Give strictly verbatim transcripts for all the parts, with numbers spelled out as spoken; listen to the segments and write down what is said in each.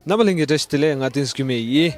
རྣམ་པ་ལྷན་རྒྱས་བཀྲ་ཤིས་བདེ་ལེགས། ང་བསྟན་འཛིན་འགྱུར་མེད་ཡིན།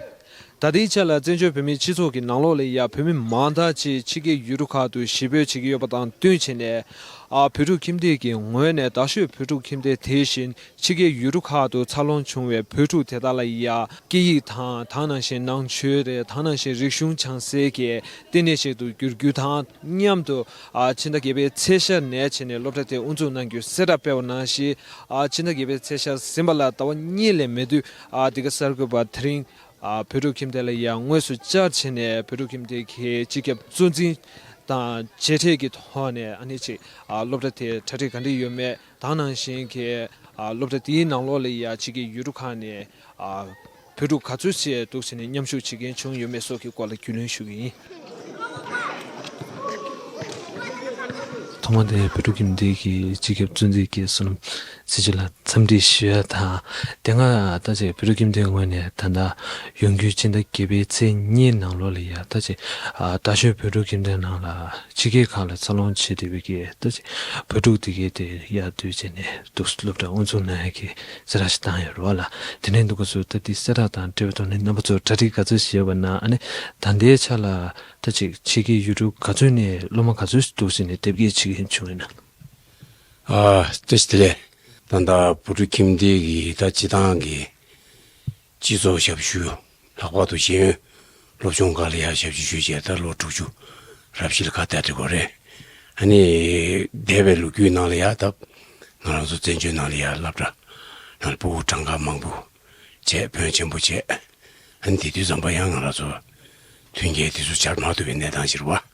ད་ལྟའི་ཆ་ལ་བཙན་བྱོལ་བོད་མིའི་སྤྱི་ཚོགས་ཀྱི་ནང་ལོགས་ལ་ཡ་བོད་མི་མང་དག་ཅིག་ཕྱི་རྒྱལ་ཡུལ་གྲུ་ཁག་ཏུ་གཞིས་སྤོས་བྱེད་ཀྱི་ཡོད་པ་དང་བསྟུན་བྱས་ནས། ཨ། བོད་ཕྲུག་ཁྱིམ་སྡེ་གི་ངོས་ནས་རྡ་ཤོད་བོད་ཕྲུག་ཁྱིམ་སྡེ་དེ་བཞིན་ཕྱི་རྒྱལ་ཡུལ་གྲུ་ཁག་ཏུ་འཚར་ལོངས་བྱུང་བའི་བོད་ཕྲུག་དེ་དག་ལ་ཡ་སྐད་ཡིག་དང་། ད་ནང་བཞིན་ནང་ཆོས་རེད། ད་ནང་བཞིན་རིག་གཞུང་བྱང་སེལ་གྱི་ལྟེ་གནས་ཤིག་ཏུ་འགྱུར་རྒྱུ་དང་མཉམ་དུ། ཨ། ཕྱི་ཟླ་བརྒྱད་པའི་ཚེས་ཤར་ནས་བྱས་ནས་སློབ་གྲྭ་དེ་དབུ་འཛུགས་གནང་རྒྱུའི་གསལ་བསྒྲགས་སྤེལ་བ་ནང་བཞིན། ཨ། ཕྱི་ཟླ་བརྒྱད་པའི་ཚེས་ཤར་ཟིན་པ་ལ་ཟླ་བ་གཉིས་ལས་མེད་དུས། ཨ། འདི་ག་གསར་འགོད་པ་དེ་རིང་། ཨ། བོད་ཕྲུག་ཁྱིམ་སྡེ་ལ་ཡང་དངོས་སུ་བཅར་བྱས་ནས་བོད་ཕྲུག་ཁྱིམ་སྡེ་གི་སྤྱི་ཁྱབ་གཙོ་འཛིན་དང་མཇལ་འཕྲད་ཀྱི་ཐོག་ནས། ཨ་ནི་ཅིག་ཨ། སློབ་གྲྭ་དེ་གྲ་སྒྲིག་ག་འདྲ་ཡོད་མེད། ད་ནང་བཞིན་གྱི། ཨ། སློབ་གྲྭ་དེའི་ནང་ལོགས་ལ་ཡ་ཕྱི་རྒྱལ་ཡུལ་གྲུ་ཁག་ནས། ཨ། བོད་ཕྲུག་ག་ཚོད་ཅིག་འདུག་ཟེར་ནས་མཉམ་ཞུགས་བྱེད་མཁན་བྱུང་ཡོད་མེད་སོགས་ཀྱི་སྐོར་ལ་རྒྱུས་ལོན་ཞུ་གི་ཡིན། ཐོག་མ་དེ་བོད་ཕྲུག་ཁྱིམ་སྡེ་གི་སྤྱི་ཁྱབ་གཙོ་འཛིན་གྱི་བསོད་ནམས་ཚེ་རིང་ལགས་འཚམས་འདྲི་ཞུ་ཡ་དང་། དེ་སྔ་ད་ཅིག་བོད་ཕྲུག་ཁྱིམ་སྡེའི་ངོས་ནས་ད་ལྟ་ཡོང་རྒྱུའི་ཕྱི་ཟླ་བརྒྱད་པའི་ཚེས་གཉིས་ནང་ལོགས་ལ་ཡ་ད་ཅིག་ཨ། རྡ་ཤོད་བོད་ཕྲུག་ཁྱིམ་སྡེ་ནང་ལ་ཕྱི་རྒྱལ་ཁག་ལ་འཚར་ལོངས་བྱེད་བསྡད་པའི་གི་ད་ཅིག་བོད་ཕྲུག་དེ་གའི་དེ་ཡར་བསྡུས་བྱས་ནས་འདུག་སློབ་གྲྭ་དབུ་འཛུགས་གནང་ཡ་གི་གསལ་བསྒྲགས་ཤིག་བཏང་ཡོད་རེད་བ་ལ། དེ་ནས་འདུག་ག་སུ་ད་དེ་གསལ་བསྒྲགས་དང་འབྲེལ་བའི་ཐོག་ནས་རྣམ་པ་ཚོར་གྲ་སྒྲིག་ག་ཚོད་བྱས་པ་ན། ཨ་ནི་ད་ལྟའི་ཆ་ལ་ད་ཅིག་ཕྱི་རྒྱལ་ཡུལ་གྲུ་ག་ཚོད་ནས་སློབ་མ་ག་ཚོད་འདུག་ཟེར་ནས་དེབ་སྐྱེལ་བྱེད་མཁན་བྱུང་ཡོད་ན། ཨ། བཀྲ་ཤིས་བདེ་ལེགས། ད་ལྟ་བོད་ཕྲུག་ཁྱིམ་སྡེ་གི་ད་སྤྱི་བཏང་གི་སྤྱི་ཚོགས་ཞབས་ཞུ། ལྷག་པར་དུ་ཤེས་ཡོན་སློབ་སྦྱོང་སྒང་ལ་ཡང་ཞབས་ཞུ་ཞུས་བྱས་ད་ལོ་དྲུག་ཅུ་རབ་བཞི་ལ་ཁ་གཏད་དེ་གོ་རེད། ཨ་ནི་འདས་པའི་ལོ་རྒྱུས་ནང་ལ་ཡང་ད་ང་རང་ཚོ་བཙན་བྱོལ་ནང་ལ་ཡང་སློབ་གྲྭ་ནང་ལ་ཕྲུ་གུ་གྲངས་ཀ་མང་པོ་བྱས། ཕོན་ཆེན་པོ་བྱས། ཨ་ནི་དེ་དུས་ཙམ་པ་ཡང་ང་རང་ཚོ་མཐུན་རྐྱེན་དེ་ཚོ་སྦྱར་མ་ཐུབ་པའི་གནས་སྟངས་ཤིག་རེད་བ།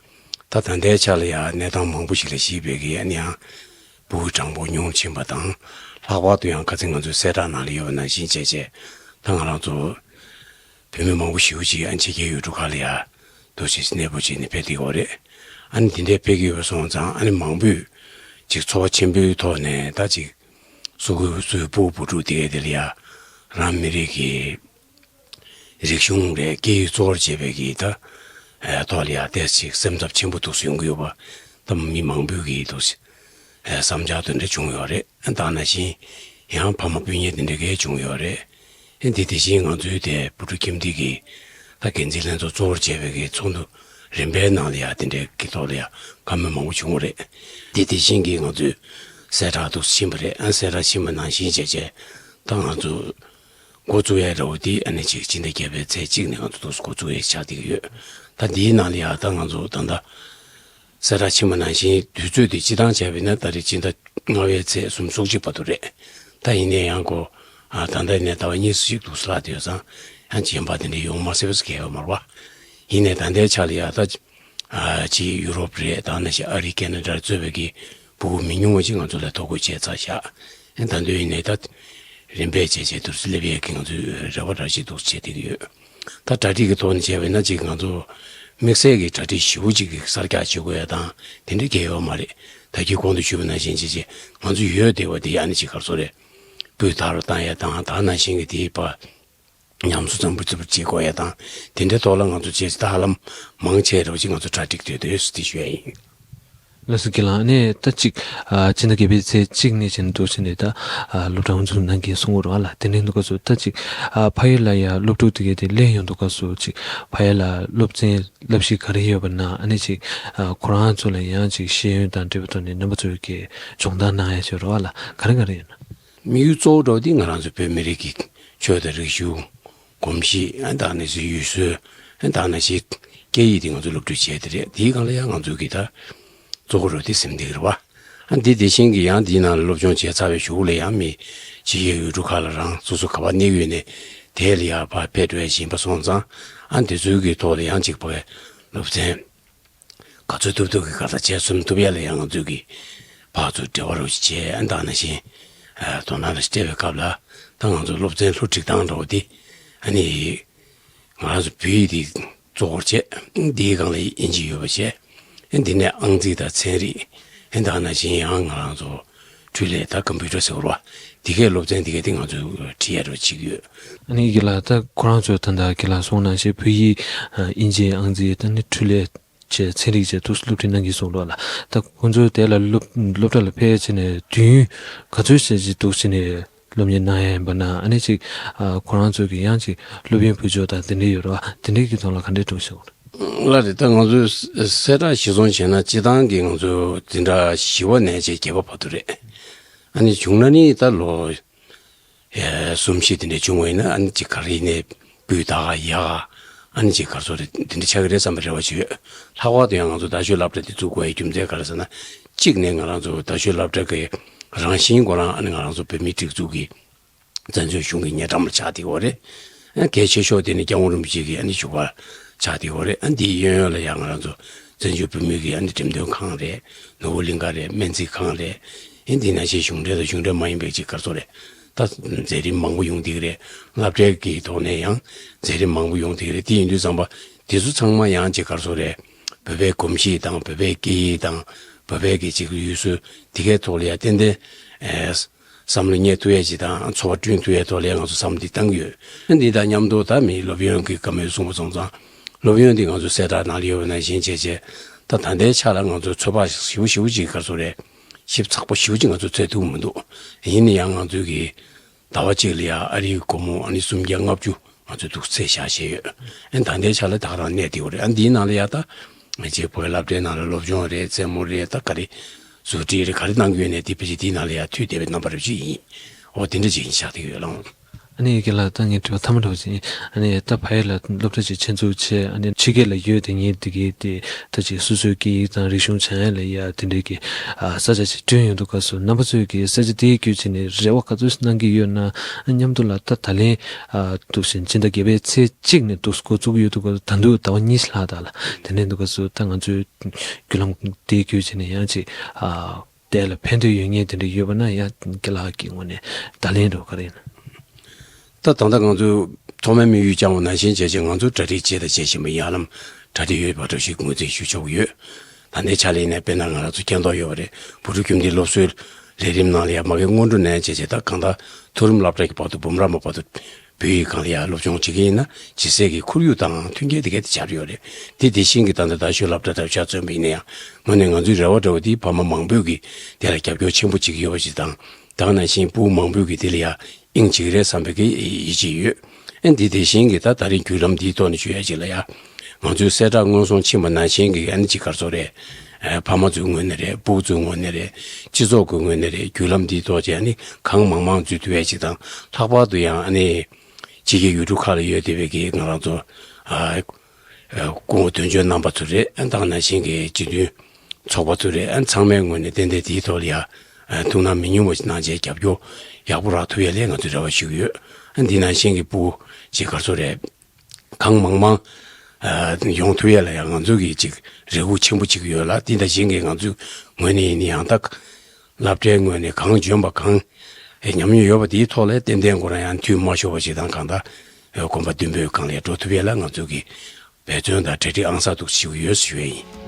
ད་ད་ལྟའི་ཆ་ལ་ཡང་གནས་སྟངས་མང་པོ་ཞིག་ལ་གཞིགས་པའི་གི་ཨ་ནི་ཡང་ཕྲུ་གུ་གྲངས་འབོར་ཉུང་ཕྱིན་པ་དང་། ལྷག་པར་དུ་ཡང་ཁ་སང་ང་ཚོའི་གསལ་བསྒྲགས་ནང་ལ་ཡོད་པ་ནང་བཞིན་བྱས་བྱས་ད་ང་རང་ཚོ་བོད་མི་མང་པོ་ཞེ་པོ་ཅིག་ཨ་ཕྱི་རྒྱལ་ཡུལ་གྲུ་ཁག་ལ་ཡ་འདུག་སེ་གནས་སྤོ་བྱས་ནས་ཕེབས་བསྡད་ཡོད་རེད། ཨ་ནི་དེ་འདྲའི་ཕེབས་ཀྱི་ཡོད་པ་སོང་ཙང་ཨ་ནི་མང་པོས་ཅིག་ཚོར་བ་ཆེན་པོའི་ཐོག་ནས་ད་ཅིག་སོ་སོའི་སོ་སོའི་ཕྲུ་གུ་བུ་ཕྲུག་དེ་གའི་དེ་ལ་ཡ་རང་མི་རིགས་ཀྱི་རིག་གཞུང་རེད། སྐད་ཡིག་གཙོ་བོར་བྱས་པའི་གི་ད་ཨ་ཐོག་ལ་ཡ་ཏོག་ཙམ་སེམས་འཚབ་ཆེན་པོ་འདུག་སེ་ཡོང་གི་ཡོད་པ་ད་མི་མང་པོའི་གི་འདུག་སེ་ཨ་བསམ་འཆར་དེ་འདྲ་བྱུང་ཡོད་རེད། ད་ནང་བཞིན་ཡང་ཕ་མ་སྤུན་ཉེ་དེ་འདྲ་གས་བྱུང་ཡོད་རེད། ཨ་འདི་དེ་བཞིན་ང་ཚོའི་དེ་བུ་ཕྲུག་ཁྱིམ་སྡེ་གི་ད་འགན་འཛིན་ལྷན་ཚོགས་གཙོ་བོར་བྱས་པའི་གི་ཚོགས་འདུ་རིམ་པའི་ནང་ལ་ཡ་དེ་འདྲའི་གི་ཐོག་ལ་ཡ་བཀའ་མོལ་མང་པོ་བྱུང་བ་རེད། འདི་དེ་བཞིན་གི་ང་ཚོའི་གསལ་བསྒྲགས་འདུག་སེ་ཕྱིན་པ་རེད། ཨ་གསལ་བསྒྲགས་ཕྱིན་པ་ནང་བཞིན་བྱས་བྱས་ད་ང་ཚོ་འགོ་བཙུགས་ཡས་འདྲ་བོ་འདི་ཨ་ནི་ཅིག་སྤྱི་ཟླ་བརྒྱད་པའི་ཚེས་གཅིག་ནས་ང་ཚོ་འདུག་སེ་འགོ་བཙུགས་ཡས་ཆགས་བསྡད་ཀྱི་ཡོད། ད་འདིའི་ནང་ལ་ཡ་ད་ང་ཚོ་ད་ལྟ་གསལ་བསྒྲགས་ཕྱིན་པ་ནང་བཞིན་དུས་ཚོད་དེ་སྤྱིར་བཏང་བྱས་པ་ཡིན་ན་ད་རེས་སྤྱི་ཟླ་ལྔ་པའི་ཚེས་སུམ་ཅུ་སོ་གཅིག་བར་དུ་རེད། ད་ཡིན་ནའི་ཡང་ཁོ་ཨ་ད་ལྟ་ཡིན་ནའི་ཟླ་བ་གཉིས་ཙམ་ཞིག་འདུག་སེ་ལྷག་བསྡད་ཡོད་ཙང་ཡང་རྗེས་མ་དེ་འདྲ་ཡོང་མ་སྲིད་པ་ཟེར་གྱི་ཡོད་མ་རེད་བ། ཡིན་ནའི་ད་ལྟའི་ཆ་ལ་ཡ་ད་ཨ་ཅིག་ཡུ་རོབ་རེད། ད་ནང་བཞིན་ཨ་རི་ཁེ་ན་ཌར་གཙོས་པའི་གི་ཕྲུ་གུ་མི་ཉུང་བ་ཅིག་ང་ཚོ་ལ་ཐོ་འགོད་བྱས་ཚར་བཞག་ཨེ་ད་དུང་ཡིན་ནའི་ད་རིམ་པས་བྱས་བྱས་འདུག་སེ་སླེབས་ཡས་ཀྱི་ང་ཚོས་རེ་བ་འདྲ་ཞིག་འདུག་སེ་བྱས་བསྡད་ཀྱི་ཡོད། ད་གྲ་སྒྲིག་གི་ཐོག་ནས་བྱས་པ་ཡིན་ན་ཅིག་ང་ཚོ་དམིགས་བསལ་གྱི་གྲ་སྒྲིག་ཞེ་པོ་ཅིག་གི་གསར་རྒྱག་བྱེད་དགོས་ཡ་དང་དེ་འདྲ་གང་ཡང་ཡོད་མ་རེད། ད་གིན་གོང་དུ་ཞུས་པ་ནང་བཞིན་བྱས་བྱས་ང་ཚོ་ཡོད་བསྡད་པ་དེ་ཨ་ནི་ཅིག་ག་རེ་ཟེར་དགོས་རེད། སྤུས་དག་རུ་བཏང་ཡ་དང་ད་ནང་བཞིན་གྱི་དེའི་བར་ཉམས་གསོ་འཛམ་བུ་འཛམ་བུ་བྱེད་དགོས་ཡ་དང་དེ་འདྲའི་ཐོག་ལ་ང་ཚོ་བྱས་ད་ཧ་ལམ་མང་ཆེ་རུ་ཅིག་ང་ཚོ་གྲ་སྒྲིག་དོད་དོད་སུ་དེ་ཞུ་ཡ་ཡིན། ལགས་སོ། ཁྱེད་ལ་ནས་ད་ཅིག་ཨ་ཕྱི་ཟླ་བརྒྱད་པའི་ཚེས་གཅིག་ནས་བྱས་ནས་འདུག་སེ་ནས་ད་ཨ་སློབ་གྲྭ་དབུ་འཛུགས་གནང་གི་གསུང་གི་རེད་བ་ལ། དེ་འདྲའི་འདུག་སྐབས་སུ་ད་ཅིག་ཨ་ཕ་ཡུལ་ལ་ཡ་སློབ་ཕྲུག་དེ་གའི་དེ་སླེབས་ཡོང་འདུག་སྐབས་སུ་ཅིག་ཕ་ཡུལ་ལ་སློབ་ཚན་བསླབ་གཞི་ག་རེ་ཡོད་པ་ན་ཨ་ནི་ཅིག་ཨ་ཁོ་རང་ཚོ་ལ་ཡང་ཅིག་ཤེས་ཡོན་དང་འབྲེལ་བའི་ཐོག་ནས་རྣམ་པ་ཚོས་ཀྱི་སྦྱོང་བརྡར་གནང་ཡ་ཅིག་རེད་བ་ལ། ག་རེ་ག་རེ་ཡོད་ན། དམིགས་ཡུལ་གཙོ་བོ་འདྲ་བོ་འདི་ང་རང་ཚོ་བོད་མི་རིགས་ཀྱི་ཆོས་དང་རིག་གཞུང་། གོམས་གཤིས། ཨ་ད་ནི་ཚོའི་ཡུལ་སྲོལ། ཨ་ད་ནི་ཞིག་སྐད་ཡིག་དེ་ང་ཚོ་སློབ་ཁྲིད་བྱས་ཏེ་རེད། དེའི་སྒང་ལ་ཡང་ང་ཚོའི་གི་ད་གཙོ་བོ་རུ་དེ་སེམས་སྡུག་རེད་བ། ཨ་འདི་དེ་བཞིན་གི་ཡང་འདིའི་ནང་ལ་སློབ་སྦྱོང་བྱས་ཚར་བའི་གཞུག་ལ་ཡང་མི་ཕྱི་རྒྱལ་ཡུལ་གྲུ་ཁག་ལ་རང་སོ་སོ་ག་པར་གནས་ཡོད་ནས་དེ་ལ་ཡང་ཕར་ཕེབས་འགྲོ་ཡ་ཞིག་ཡིན་པ་སོང་ཙང་ཨ་འདི་ཚོའི་གི་ཐོག་ལ་ཡང་ཅིག་ཕ་གི་སློབ་ཚན། ག་ཚོད་ཐུབ་ཐུབ་ཀྱི་ག་ས་བྱས་གསུམ་ཐུབ་ཡ་ལ་ཡང་ང་ཚོས་ཀྱི་ཕར་ཚུར་འབྲེལ་བ་རོགས་ཞིག་བྱས། ཨ་ད་ནང་བཞིན་ཨ་དོ་སྣང་ལ་སྤྲད་པའི་སྐབས་ལ་ད་ང་ཚོ་སློབ་ཚན་སློབ་ཁྲིད་སྟངས་འདྲ་བོ་དེ་ཨ་ནི་ང་རང་ཚོ་བོད་ཡིག་དེ་གཙོ་བོར་བྱས། འདིའི་སྒང་ལ་དབྱིན་ཇི་ཡོད་པ་བྱས། ཨ་འདི་ནས་ཨང་རྩིས་དང་ཚན་རིག་ཨ་ད་ནང་བཞིན་ཡང་ང་རང་ཚོ་འཕྲུལ་ལས་ད་ཀམ་པུ་ཊར་ཟེར་བ་དེ་གའི་སློབ་ཚན་དེ་གའི་དེ་ང་ཚོ་ཁྲིད་ཡ་རོགས་བྱེད་ཀྱི་ཡོད། ཨ་ནི་ཡི་གེ་ལ་ད་ཁོ་རང་ཚོ་ད་ལྟ་གི་ལ་སོང་ནང་བཞིན་བོད་ཡིག་ཨ་དབྱིན་ཇི་ཨང་རྩིས་ད་ནི་འཕྲུལ་ལས་བྱས་ཚན་རིག་བྱས་འདུག་སེ་སློབ་ཁྲིད་གནང་གི་སོང་ལོ་ལ། ད་ཁོང་ཚོ་དེ་ལ་སློབ་སློབ་གྲྭ་ལ་ཕེབས་བྱས་ནས་དུས་ཡུན་ག་ཚོད་ཙམ་ཅིག་འདུག་སེ་ནས་ སློབ་གཉེར་གནང་ཡ་ཡིན་པ་ན་ཨ་ནི་ཅིག་ཨ་ཁོ་རང་ཚོ་གི་ཡང་ཅིག་སློབ་ཡོན་ཕུལ་ཕྱོགས་དང་དེ་འདྲ་ཡོད་རེད་བ། དེ་འདྲའི་གི་ཐོག་ལ་ག་འདྲའི་གྲུབ་སོང་། ལགས་རེད། ད་ང་ཚོས་གསལ་བསྒྲགས་གཞིར་བཟུང་བྱས་ན་སྤྱི་བཏང་གི་ང་ཚོ་འཛིན་གྲྭ་བཞི་པ་ནས་བྱས་བརྒྱད་པ་བར་དུ་རེད། ཨ་ནི་བྱུང་ན་ནི་ད་ལོ་ཨེ་གསུམ་བཞི་དེ་འདྲ་བྱུང་བ་ཡིན་ན་ཨ་ནི་ཅིག་ག་རེ་ཡིན་ནའི་སྤུས་དག་ག་ཡག་ག་ཨ་ནི་ཅིག་ག་རེ་ཟེར་དགོས་རེད། དེ་འདྲ་ཆགས་ཀྱི་རེད་བསམ་པའི་རེ་བ་ཅིག་ཡོད། ལྷག་པར་དུ་ཡང་ང་ཚོ་རྡ་ཤོད་སློབ་གྲྭ་འདི་བཙུགས་དགོས་ཡའི་རྒྱུ་མཚན་ག་རེ་ཟེར་ན། གཅིག་ནས་ང་རང་ཚོ་རྡ་ཤོད་སློབ་གྲྭ་གི་རང་བཞིན་ཁོ་རང་ཨ་ནི་ང་རང་ཚོ་བོད་མིའི་སྒྲིག་འཛུགས་ཀྱི་བཙན་བྱོལ་གཞུང་གི་ཉེ་འགྲམ་ལ་ཆགས་བསྡད་ཡོད་རེད། ཨ་གལ་ཆེ་ཤོས་དེ་ནི་སྐྱབས་མགོན་རིན་པོ་ཆེ་གི་ཨ་ནི་བཞུགས་སྒར་ཆགས་བསྡད་ཡོད་རེད། ཨ་འདིའི་གཡས་གཡོན་ལ་ཡང་ང་རང་ཚོ་བཙན་བྱོལ་བོད་མི་གི་ཨ་ནི་འགྲེམས་སྟོན་ཁང་རེད། ནོར་བུ་གླིང་ག་རེད། སྨན་རྩིས་ཁང་རེད། ཨ་འདི་ནང་བཞིན་གཞུང་འབྲེལ་དང་གཞུང་འབྲེལ་མ་ཡིན་པའི་ཅིག་ག་རེ་ཟེར་དགོས་རེད། ད་མཛད་རིམ་མང་པོ་ཡོང་བསྡད་ཀྱི་རེད། སློབ་གྲྭའི་གི་ཐོག་ནས་ཡང་མཛད་རིམ་མང་པོ་ཡོང་བསྡད་ཀྱི་རེད། དེ་ཡིན་དུས་ཙམ་པ་དེ་ཚོ་ཚང་མ་ཡང་ཅིག་ག་རེ་ཟེར་དགོས་རེད། བོད་པའི་གོམས་གཤིས་དང་བོད་པའི་སྐད་ཡིག་དང་བོད་པའི་གི་ཅིག་ཡུལ་སྲོལ་དེ་གའི་ཐོག་ལ་ཡང་ཏན་ཏན་ཨེ་བསམ་བློ་གཉེར་ཐུབ་ཡས་ཅིག་དང་ཚོར་བ་བསྐྲུན་ཐུབ་ཡས་ཐོག་ལ་ཡང་ང་ཚོ་བསམ་བློ་འདི་བཏང་གི་ཡོད། འདི་དང་མཉམ་དུ་ད་མི་སློབ་ཡོན་གྱི་བཀའ་མོལ་གསུངས་པ་སོང་ཙང་། སློབ་ཡོན་འདི་ང་ཚོ་གསལ་བསྒྲགས་ནང་ལ་ཡོད་པ་ནང་བཞིན་བྱས་བྱས། ད་ད་ལྟའི་ཆ་ལ་ང་ཚོ་ཚོད་དཔག་ཞིབ་པོ་ཞིབ་པོ་ཅིག་ག་རེ་ཟེར་དགོས་རེད། ཞིབ་ཚགས་པོ་ཞིབ་པོ་ཅིག་ང་ཚོ་འཚོལ་ཐུབ་མི་འདུག་ཡིན་ན་ཡང་ང་ཚོའི་གི་ཟླ་བ་གཅིག་ལ་ཡ་ཨ་རིའི་སྒོར་མོ་ཨ་ནི་སུམ་བརྒྱ་ལྔ་བཅུ་ང་ཚོས་དུག་རྫས་བཞག་བཞག་ཡོད། ཨ་ནི་ད་ལྟའི་ཆ་ལ་ད་ག་རང་གནས་བསྡད་ཡོད་རེད། ཨ་ནི་འདིའི་ནང་ལ་ཡ་ད་ང་ཚོའི་བོད་སློབ་གྲྭའི་ནང་ལ་སློབ་སྦྱོང་རེད། རྩེད་མོ་རེད། ད་ག་རེ་བཟོ་སྒྲིག་རེད། ག་རེ་གནང་གི་ཡོད་ནའི་དེ་ཕལ་ཆེར་དེའི་ནང་ལ་ཡ་ཐུག་བསྡད་པའི་རྣམ་པ་རེ་ཅིག་ཡིན། འོ་དེ་འདྲ་ཅིག་ཡིན་ཆགས་བསྡད་ཡོད་ལགས། ཨ་ནི་རྒན་ལགས། ད་ངའི་དྲི་བ་མཐའ་མ་འདྲ་བོ་ཅིག་ཨ་ནི་ད་ཕ་ཡུལ་ལ་སློབ་གྲྭ་ཅིག་ཆེད་འཛུགས་བྱས། ཨ་ནི་ཕྱི་རྒྱལ་ལ་ཡོད་དེ་ངེད་དེ་གའི་དེ་ད་ཅིག་སོ་སོའི་སྐད་ཡིག་དང་རིག་གཞུང་སྦྱང་ཡ་ལ་ཡ་དེ་འདྲའི་གི་ཨ་ས་ཆ་ཅིག་བསྐྲུན་ཡོང་དུས་སྐབས་སུ་རྣམ་པ་ཚོས་ཀྱི་ས་ཆ་དེའི་བརྒྱུད་བྱས་ནས་རེ་བ་ག་ཚོད་གནང་གི་ཡོད་ན། མཉམ་དུ་ལ་ད་ད་ལན་ཨ་འདུག་བཞིན་སྤྱི་ཟླ་བརྒྱད་པའི་ཚེས་གཅིག་ནས་འདུག་འགོ་བཙུགས་ཡོད་དུས་སྐབས་ད་དུང་ཟླ་བ་གཉིས་ལྷག་ད་ལ་དེ་འདྲའི་འདུག་སྐབས་སུ་ད་ང་ཚོའི་བརྒྱུད་ལམ་དེའི་བརྒྱུད་བྱས་ནས་ཡང་ཅིག་ཨ། དེ་ལ་ཕན་ཐོགས་ཡོད་མཁན་དེ་འདྲ་ཡོད་པ་ན་ཡང་རྒན་ལགས་ཀྱི་ངོས་ནས་བརྡ་ལན་འདྲ་བོ་ག་རེ་ཡིན་ན། ད་ད་ལྟ་ང་ཚོས་ཐོག་མའི་དམིགས་ཡུལ་བཅངས་པ་ནང་བཞིན་བྱས་བྱས་ང་ཚོ་གྲ་སྒྲིག་བྱས་དང་བྱེད་བཞིན་པ་ཡིན། ཧ་ལམ་གྲ་སྒྲིག་ཡོད་པ་འདྲ་ཞིག་ངོས་འཛིན་ཞུ་ཆོག་གི་ཡོད། ད་ལྟའི་ཆ་ལ་ཡིན་ན་དཔེར་ན་ང་རང་ཚོ་མཁྱེན་རྟོགས་ཡོད་པ་རེད། བོད་ཕྲུག་ཁྱིམ་སྡེའི་སློབ་གསོའི་ལས་རིམ་ནང་ལ་ཡང་མ་གི་སྔོན་འགྲོ་ནས་བྱས་བྱས་ད་གང་ལྟར་མཐོ་རིམ་སློབ་གྲྭ་གི་བར་དུ་འབུམ་རམས་པ་བར་དུ་བོད་ཡིག་སྒང་ལ་ཡང་སློབ་སྦྱོང་བྱེད་ཀྱི་ཡིན་ན་ཇི་སྲིད་ཀྱི་ཁོར་ཡུག་དང་མཐུན་རྐྱེན་དེ་གས་དེ་སྦྱར་ཡོད་རེད། དེ་དེ་བཞིན་གྱི་ད་ལྟ་རྡ་ཤོད་སློབ་གྲྭ་འདྲ་ཆ་མཚོན་པ་ཡིན་ན་ཡང་དངོས་གནས་ང་ཚོའི་རེ་བ་འདྲ་བོ་དེ་ཕ་མ་མང་པོས་ཀྱིས་དེ་ལ་རྒྱབ་སྐྱོར་ཆེན་པོ་བྱེད་ཀྱི་ཡོད་པ་ཞིག་དང་། ད་ག་ནང་བཞིན་ཕྲུ་གུ་མང་པོས་ཀྱིས་དེ་ལ་ཡང་དབྱིངས་འཇིགས་རེད་བསམ་པའི་གི་ཡིད་ཆེས་ཡོད། ཨ་འདི་དེ་བཞིན་གྱི་ད་ད་རིང་བརྒྱུད་ལམ་འདིའི་ཐོག་ནས་ཞུ་ཡ་ཅིག་ལ་ཡ། ང་ཚོའི་གསལ་བསྒྲགས་སྔོན་སོང་ཕྱིན་པ་ནང་བཞིན་གྱི་ཨ་ནི་ཅིག་ག་རེ་ཟེར་དགོས་རེད། ཨ་ཕ་མ་ཚོའི་ངོས་ནས་རེད། ཕྲུ་གུ་ཚོའི་ངོས་ནས་རེད། སྤྱི་ཚོགས་ཀྱི་ངོས་ནས་རེད། བརྒྱུད་ལམ་འདིའི་ཐོག་བྱས་ཨ་ནི་གང་མང་མང་འཛུལ་ཐུབ་ཡ་ཅིག་དང་། ལྷག་པར་དུ་ཡང་ཨ་ནི་ཕྱི་རྒྱལ་ཡུལ་གྲུ་ཁག་ལ་ཡོད་བསྡད་པའི་གི་ང་རང་ཚོ་ཨ་སྐུ་ངོ་དོན་གཅོད་རྣམ་པ་ཚོ་རེད། ཨ་ད་ག་ནང་བཞིན་གྱི་སྤྱི་མཐུན་ཚོགས་པ་ཚོ་རེད། ཨ་ཚང་མའི་ངོས་ནས་ཏན་ཏན་དེའི་ཐོག་ལ་ཡ་ཨ་ཐུགས་སྣང་མི་ཉུང་བ་ཞིག་གནང་བྱས་རྒྱབ་སྐྱོར་ཡག་པོ་རག་ཐུབ་ཡ་ལ་ང་ཚོས་རེ་བ་ཞུ་གི་ཡོད། ཨ་འདི་ནང་བཞིན་གྱི་ཕྲུ་གུ་ཅིག་ག་རེ་ཟེར་དགོས་རེད། གང་མང་མང་ཨ་ཡོང་ཐུབ་ཡ་ལ་ཡང་ང་ཚོ་གིས་ཅིག་རེ་སྒུག་ཆེན་པོ་བྱེད་ཀྱི་ཡོད་ལ། དེ་འདྲ་བཞིན་གྱི་ང་ཚོའི་ངོས་ནས་ཡིན་ན་ཡང་ད་སློབ་གྲྭའི་ངོས་ནས་གང་འཇོན་པ་གང་ཨེ་ཉམས་མྱོང་ཡོད་པ་དེའི་ཐོག་ལ་ཏན་ཏན་ཁོ་རང་ཡང་འཐུས་མ་ཤོར་བ་ཞིག་དང་། གང་ལྟར་ཨེ་གོམ་པ་མདུན་སྤོས་སྒང་ལ་འགྲོ་ཐུབ་ཡ་ལ་ང་ཚོ་གིས་འབད་བརྩོན་དང་གྲ་སྒྲིག་ཨང་གསར་དུ་ཞུ་གི་ཡོད་ཞུ་ཡ་ཡིན།